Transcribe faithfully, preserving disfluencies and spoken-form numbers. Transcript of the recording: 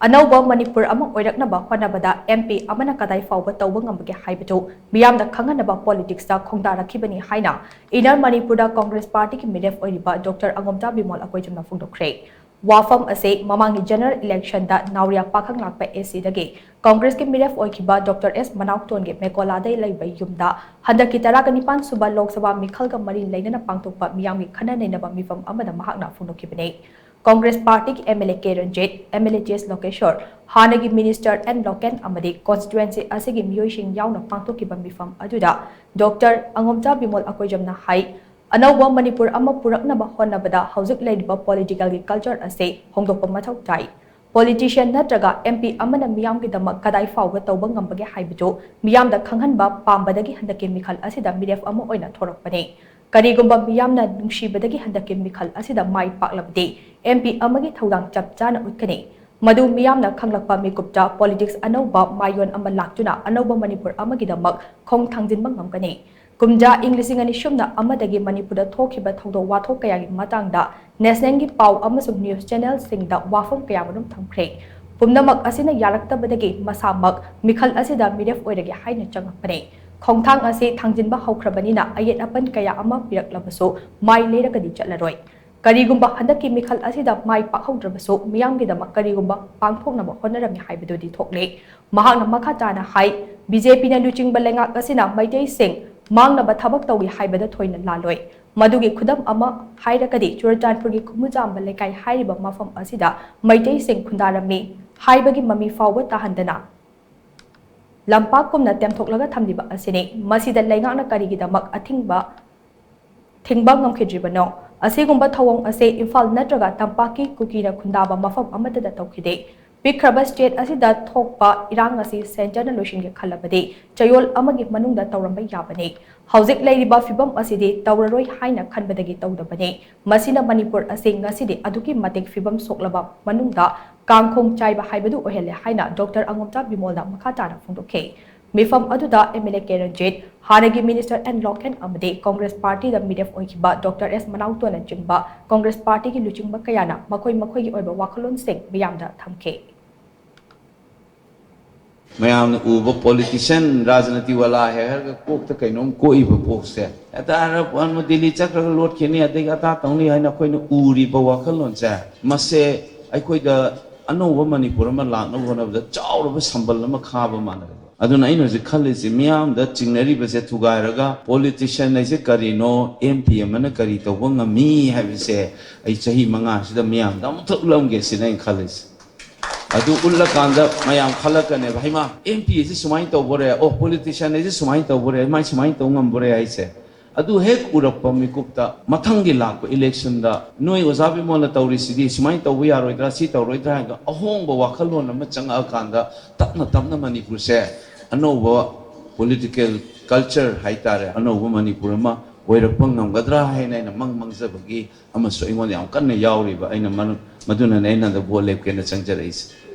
ꯑꯅꯧꯕ ꯃꯅꯤꯄꯨꯔ ꯑꯃ ꯑꯣꯏꯔꯛꯅꯕ ꯍꯣꯠꯅꯕꯗ M P ꯑꯃꯅ ꯀꯗꯥꯏ ꯐꯥꯎꯕ ꯇꯧꯕ ꯉꯝꯕꯒꯦ ꯍꯥꯏꯕꯗꯨ ꯃꯤꯌꯥꯝꯗ ꯈꯪꯍꯟꯅꯕ politicsꯇ ꯈꯣꯡꯗꯥꯔꯛꯈꯤꯕꯅꯤ ꯍꯥꯏꯅ Inner ꯃꯅꯤꯄꯨꯔꯗ Congress Partyꯒꯤ ꯃꯤꯔꯦꯞ ꯑꯣꯏꯔꯤꯕ Doctor ꯑꯉꯣꯝꯆꯥ ꯕꯤꯃꯣꯜ ꯑꯀꯣꯏꯖꯝꯅ ꯐꯣꯡꯗꯣꯛꯈ꯭ꯔꯦ꯫ ꯋꯥꯐꯝ ꯑꯁꯤ ꯃꯃꯥꯡꯒꯤ general electionꯗ ꯅꯥꯎꯔꯤꯌꯥ ꯄꯥꯈꯪ ꯂꯥꯛꯄ ACꯗꯒꯤ Congressꯀꯤ ꯃꯤꯔꯦꯞ ꯑꯣꯏꯈꯤꯕ Doctor S ꯃꯅꯥꯎꯇꯣꯟꯒꯤ ꯃꯦꯀꯣꯂꯥꯗ ꯂꯩꯕ ꯌꯨꯝꯗ ꯍꯟꯗꯛꯀꯤ ꯇꯔꯥꯒ ꯅꯤꯄꯥꯟ ꯁꯨꯕ ꯂꯣꯛ ꯁꯚꯥ ꯃꯤꯈꯜꯒ ꯃꯔꯤ ꯂꯩꯅꯅ ꯄꯥꯡꯊꯣꯛꯄ ꯃꯤꯌꯥꯝꯒꯤ ꯈꯟꯅ ꯅꯩꯅꯕ ꯃꯤꯐꯝ ꯑꯃꯗ ꯃꯍꯥꯛꯅ ꯐꯣꯡꯗꯣꯛꯈꯤꯕꯅꯤ꯫ Congress Partyꯒꯤ MLA ꯀꯦ ꯔꯟꯖꯤꯠ, MLA ꯖꯦꯁ ꯂꯣꯀꯦꯁꯣꯔ, ꯍꯥꯟꯅꯒꯤ Minister ꯑꯦꯟ ꯂꯣꯀꯦꯟ ꯑꯃꯗꯤ constituency ꯑꯁꯤꯒꯤ ꯃꯤꯑꯣꯏꯁꯤꯡ ꯌꯥꯎꯅ ꯄꯥꯡꯊꯣꯛꯈꯤꯕ ꯃꯤꯐꯝ ꯑꯗꯨꯗ Doctor ꯑꯉꯣꯝꯆꯥ ꯕꯤꯃꯣꯜ ꯑꯀꯣꯏꯖꯝꯅ ꯍꯥꯏ, ꯑꯅꯧꯕ ꯃꯅꯤꯄꯨꯔ ꯑꯃ ꯄꯨꯔꯛꯅꯕ ꯍꯣꯠꯅꯕꯗ ꯍꯧꯖꯤꯛ ꯂꯩꯔꯤꯕ politicalꯒꯤ culture ꯑꯁꯤ ꯍꯣꯡꯗꯣꯛꯄ ꯃꯊꯧ ꯇꯥꯏ꯫ Politician ꯅꯠꯇ꯭ꯔꯒ M P ꯑꯃꯅ ꯃꯤꯌꯥꯝꯒꯤꯗꯃꯛ ꯀꯗꯥꯏ ꯐꯥꯎꯕ ꯇꯧꯕ ꯉꯝꯕꯒꯦ ꯍꯥꯏꯕꯗꯨ ꯃꯤꯌꯥꯝꯗ ꯈꯪꯍꯟꯕ ꯄꯥꯝꯕꯗꯒꯤ ꯍꯟꯗꯛꯀꯤ ꯃꯤꯈꯜ ꯑꯁꯤꯗ ꯃꯤꯔꯦꯞ ꯑꯃ ꯑꯣꯏꯅ ꯊꯣꯔꯛꯄꯅꯤ꯫ ꯀꯔꯤꯒꯨꯝꯕ ꯃꯤꯌꯥꯝꯅ ꯅꯨꯡꯁꯤꯕꯗꯒꯤ ꯍꯟꯗꯛꯀꯤ ꯃꯤꯈꯜ ꯑꯁꯤꯗ ꯃꯥꯏ ꯄꯥꯛꯂꯕꯗꯤ M P ꯑꯃꯒꯤ ꯊꯧꯗꯥꯡ ꯆꯞ ꯆꯥꯅ ꯎꯠꯀꯅꯤ꯫ ꯃꯗꯨ ꯃꯤꯌꯥꯝꯅ ꯈꯪꯂꯛꯄ ꯃꯤꯀꯨꯞꯇ politics ꯑꯅꯧꯕ ꯃꯥꯏꯌꯣꯟ ꯑꯃ ꯂꯥꯛꯇꯨꯅ ꯑꯅꯧꯕ ꯃꯅꯤꯄꯨꯔ ꯑꯃꯒꯤꯗꯃꯛ ꯈꯣꯡ ꯊꯥꯡꯖꯤꯟꯕ ꯉꯝꯒꯅꯤ꯫ ꯀꯨꯝꯖꯥ ꯏꯪ ꯂꯤꯁꯤꯡ ꯑꯅꯤ ꯁꯨꯞꯅ ꯑꯃꯗꯒꯤ ꯃꯅꯤꯄꯨꯔꯗ ꯊꯣꯛꯈꯤꯕ ꯊꯧꯗꯣꯛ ꯋꯥꯊꯣꯛ ꯀꯌꯥꯒꯤ ꯃꯇꯥꯡꯗ nationalꯒꯤ ꯄꯥꯎ ꯑꯃꯁꯨꯡ news channelꯁꯤꯡꯗ ꯋꯥꯐꯝ ꯀꯌꯥꯃꯔꯨꯝ ꯊꯝꯈ꯭ꯔꯦ꯫ ꯄꯨꯝꯅꯃꯛ ꯑꯁꯤꯅ ꯌꯥꯔꯛꯇꯕꯗꯒꯤ ꯃꯁꯥꯃꯛ ꯃꯤꯈꯜ ꯑꯁꯤꯗ ꯃꯤꯔꯦꯞ ꯑꯣꯏꯔꯒꯦ ꯍꯥꯏꯅ ꯆꯪꯂꯛꯄꯅꯤ꯫ ꯈꯣꯡꯊꯥꯡ ꯑꯁꯤ ꯊꯥꯡꯖꯤꯟꯕ ꯍꯧꯈ꯭ꯔꯕꯅꯤꯅ ꯑꯌꯦꯠ ꯑꯄꯟ ꯀꯌꯥ ꯑꯃ ꯄꯤꯔꯛꯂꯕꯁꯨ ꯃꯥꯏ ꯂꯩꯔꯒꯗꯤ ꯆꯠꯂꯔꯣꯏ꯫ ꯀꯔꯤꯒꯨꯝꯕ ꯍꯟꯗꯛꯀꯤ ꯃꯤꯈꯜ ꯑꯁꯤꯗ ꯃꯥꯏ ꯄꯥꯛꯍꯧꯗ꯭ꯔꯕꯁꯨ ꯃꯤꯌꯥꯝꯒꯤꯗꯃꯛ ꯀꯔꯤꯒꯨꯝꯕ ꯄꯥꯡꯊꯣꯛꯅꯕ ꯍꯣꯠꯅꯔꯝꯃꯤ ꯍꯥꯏꯕꯗꯨꯗꯤ ꯊꯣꯛꯂꯦ꯫ ꯃꯍꯥꯛꯅ ꯃꯈꯥ ꯇꯥꯅ ꯍꯥꯏ, BJPꯅ ꯂꯨꯆꯤꯡꯕ ꯂꯩꯉꯥꯛ ꯑꯁꯤꯅ ꯃꯩꯇꯩꯁꯤꯡ ꯃꯥꯡꯅꯕ ꯊꯕꯛ ꯇꯧꯏ ꯍꯥꯏꯕꯗ ꯊꯣꯏꯅ ꯂꯥꯜꯂꯣꯏ꯫ ꯃꯗꯨꯒꯤ ꯈꯨꯗꯝ ꯑꯃ ꯍꯥꯏꯔꯒꯗꯤ ꯆꯨꯔꯆꯥꯟꯄꯨꯔꯒꯤ ꯈꯨꯃꯨꯖꯥꯝꯕ ꯂꯩꯀꯥꯏ ꯍꯥꯏꯔꯤꯕ ꯃꯐꯝ ꯑꯁꯤꯗ ꯃꯩꯇꯩꯁꯤꯡ ꯈꯨꯟꯗꯥꯔꯝꯃꯤ ꯍꯥꯏꯕꯒꯤ ꯃꯃꯤ ꯐꯥꯎꯕ ꯇꯥꯍꯟꯗꯅ ꯂꯝꯄꯥꯛꯀꯨꯝꯅ ꯇꯦꯝꯊꯣꯛꯂꯒ ꯊꯝꯂꯤꯕ ꯑꯁꯤꯅꯤ꯫ ꯃꯁꯤꯗ ꯂꯩꯉꯥꯛꯅ ꯀꯔꯤꯒꯤꯗꯃꯛ ꯑꯊꯤꯡꯕ ꯊꯤꯡꯕ ꯉꯝꯈꯤꯗ꯭ꯔꯤꯕꯅꯣ? ꯑꯁꯤꯒꯨꯝꯕ ꯊꯧꯑꯣꯡ ꯑꯁꯤ ꯏꯝꯐꯥꯜ ꯅꯠꯇ꯭ꯔꯒ ꯇꯝꯄꯥꯛꯀꯤ ꯀꯨꯀꯤꯅ ꯈꯨꯟꯗꯥꯕ ꯃꯐꯝ ꯑꯃꯠꯇꯗ ꯇꯧꯈꯤꯗꯦ꯫ ꯄꯤꯛꯈ꯭ꯔꯕ state ꯑꯁꯤꯗ ꯊꯣꯛꯄ ꯏꯔꯥꯡ ꯑꯁꯤ centreꯅ ꯂꯣꯏꯁꯤꯟꯒꯦ ꯈꯜꯂꯕꯗꯤ ꯆꯌꯣꯜ ꯑꯃꯒꯤ ꯃꯅꯨꯡꯗ ꯇꯧꯔꯝꯕ ꯌꯥꯕꯅꯤ꯫ ꯍꯧꯖꯤꯛ ꯂꯩꯔꯤꯕ ꯐꯤꯕꯝ ꯑꯁꯤꯗꯤ ꯇꯧꯔꯔꯣꯏ ꯍꯥꯏꯅ ꯈꯟꯕꯗꯒꯤ ꯇꯧꯗꯕꯅꯤ꯫ ꯃꯁꯤꯅ ꯃꯅꯤꯄꯨꯔ ꯑꯁꯤ ꯉꯁꯤꯗꯤ ꯑꯗꯨꯛꯀꯤ ꯃꯇꯤꯛ ꯐꯤꯕꯝ ꯁꯣꯛꯂꯕ ꯃꯅꯨꯡꯗ ꯀꯥꯡꯈꯣꯡ ꯆꯥꯏꯕ ꯍꯥꯏꯕꯗꯨ ꯑꯣꯏꯍꯜꯂꯦ ꯍꯥꯏꯅ Doctor ꯑꯉꯣꯝꯆꯥ ꯕꯤꯃꯣꯜꯅ ꯃꯈꯥ ꯇꯥꯅ ꯐꯣꯡꯗꯣꯛꯈꯤ꯫ ꯃꯤꯐꯝ ꯑꯗꯨꯗ MLA ꯀꯦ ꯔꯟꯖꯤꯠ, ꯍꯥꯟꯅꯒꯤ Minister ꯑꯦꯟ ꯂꯣꯀꯦꯟ ꯑꯃꯗꯤ Congress Partyꯗ ꯃꯤꯔꯦꯞ ꯑꯣꯏꯈꯤꯕ Doctor S ꯃꯅꯥꯎꯇꯣꯟꯅꯆꯤꯡꯕ Congress Partyꯒꯤ ꯂꯨꯆꯤꯡꯕ ꯀꯌꯥꯅ ꯃꯈꯣꯏ ꯃꯈꯣꯏꯒꯤ ꯑꯣꯏꯕ ꯋꯥꯈꯜꯂꯣꯟꯁꯤꯡ ꯃꯤꯌꯥꯝꯗ ꯊꯝꯈꯤ꯫ ꯃꯌꯥꯝꯅ ꯎꯕ ꯄꯣꯂꯤꯇꯤꯁꯤꯌꯥꯟ ꯔꯥꯖꯅꯤꯇꯤ ꯋꯥꯂꯥ ꯍꯦꯛ ꯍꯥꯏꯔꯒ ꯀꯣꯛꯇ ꯀꯩꯅꯣꯝ ꯀꯣꯛꯏꯕ ꯄꯣꯛꯁꯦ, ꯍꯦꯛꯇ ꯍꯥꯏꯔꯒ ꯄꯨꯔꯥ ꯗꯤꯜꯂꯤ ꯆꯠꯈ꯭ꯔꯒ ꯂꯣꯠꯈꯤꯅꯤ, ꯑꯗꯒꯤ ꯑꯗꯥ ꯇꯧꯅꯤ ꯍꯥꯏꯅ ꯑꯩꯈꯣꯏꯅ ꯎꯔꯤꯕ ꯋꯥꯈꯜꯂꯣꯟꯁꯦ, ꯃꯁꯦ ꯑꯩꯈꯣꯏꯗ ꯑꯅꯧꯕ ꯃꯅꯤꯄꯨꯔ ꯑꯃ ꯂꯥꯛꯅꯕ ꯍꯣꯠꯅꯕꯗ ꯆꯥꯎꯔꯕ ꯁꯝꯕꯜ ꯑꯃ ꯈꯥꯕ ꯃꯥꯟꯅꯔꯦ꯫ ꯑꯗꯨꯅ ꯑꯩꯅ ꯍꯧꯖꯤꯛ ꯈꯜꯂꯤꯁꯦ, ꯃꯤꯌꯥꯝꯗ ꯆꯤꯡꯅꯔꯤꯕꯁꯦ ꯊꯨꯒꯥꯏꯔꯒ ꯄꯣꯂꯤꯇꯤꯁꯤꯌꯥꯟ ꯍꯥꯏꯁꯦ ꯀꯔꯤꯅꯣ, ꯑꯦꯝ ꯄꯤ ꯑꯃꯅ ꯀꯔꯤ ꯇꯧꯕ ꯉꯝꯃꯤ ꯍꯥꯏꯕꯁꯦ ꯑꯩ ꯆꯍꯤ ꯃꯉꯥꯁꯤꯗ ꯃꯤꯌꯥꯝꯗ ꯑꯃꯨꯛꯇ ꯎꯠꯂꯝꯒꯦ ꯁꯤꯅ ꯑꯩꯅ ꯈꯜꯂꯤꯁꯦ꯫ ꯑꯗꯨ ꯎꯠꯂꯀꯥꯟꯗ ꯃꯌꯥꯝ ꯈꯜꯂꯛꯀꯅꯦꯕ, "ꯍꯩꯃꯥ, ꯑꯦꯝ ꯄꯤ ꯑꯁꯤ ꯁꯨꯃꯥꯏꯅ ꯇꯧꯕꯣꯔꯦ, ꯑꯣ, ꯄꯣꯂꯤꯇꯤꯁꯤꯌꯥꯟ ꯑꯁꯤ ꯁꯨꯃꯥꯏꯅ ꯇꯧꯕꯣꯔꯦ, ꯃꯥꯏ ꯁꯨꯃꯥꯏꯅ ꯇꯧ ꯉꯝꯕꯣꯔꯦ" ꯍꯥꯏꯁꯦ꯫ ꯑꯗꯨ ꯍꯦꯛ ꯎꯔꯛꯄ ꯃꯤꯀꯨꯞꯇ ꯃꯊꯪꯒꯤ ꯂꯥꯛꯄ ꯏꯂꯦꯛꯁꯟꯗ ꯅꯣꯏ ꯑꯣꯖꯥ ꯕꯤꯃꯣꯜꯅ ꯇꯧꯔꯤꯁꯤꯗꯤ ꯁꯨꯃꯥꯏꯅ ꯇꯧꯕ ꯌꯥꯔꯣꯏꯗ꯭ꯔꯥ, ꯁꯤ ꯇꯧꯔꯣꯏꯗ꯭ꯔꯥ ꯍꯥꯏꯕꯗꯣ ꯑꯍꯣꯡꯕ ꯋꯥꯈꯜꯂꯣꯟ ꯑꯃ ꯆꯪꯉꯛꯑꯀꯥꯟꯗ ꯇꯞꯅ ꯇꯞꯅ ꯃꯅꯤꯄꯨꯔꯁꯦ ꯑꯅꯧꯕ ꯄꯣꯂꯤꯇꯤꯀꯦꯜ ꯀꯜꯆꯔ ꯍꯥꯏꯇꯥꯔꯦ, ꯑꯅꯧꯕ ꯃꯅꯤꯄꯨꯔ ꯑꯃ ꯑꯣꯏꯔꯛꯄ ꯉꯝꯒꯗ꯭ꯔꯥ ꯍꯥꯏꯅ ꯑꯩꯅ ꯃꯪ ꯃꯪꯖꯕꯒꯤ ꯑꯃꯁꯨ ꯑꯩꯉꯣꯟꯗ ꯌꯥꯝ ꯀꯟꯅ ꯌꯥꯎꯔꯤꯕ, ꯑꯩꯅ ꯃꯔꯝ-, ꯃꯗꯨꯅꯅꯦ ꯑꯩꯅ ꯍꯟꯗꯛ ꯚꯣꯠ ꯂꯦꯞꯀꯦꯅ ꯆꯪꯖꯔꯛꯏꯁꯦ꯫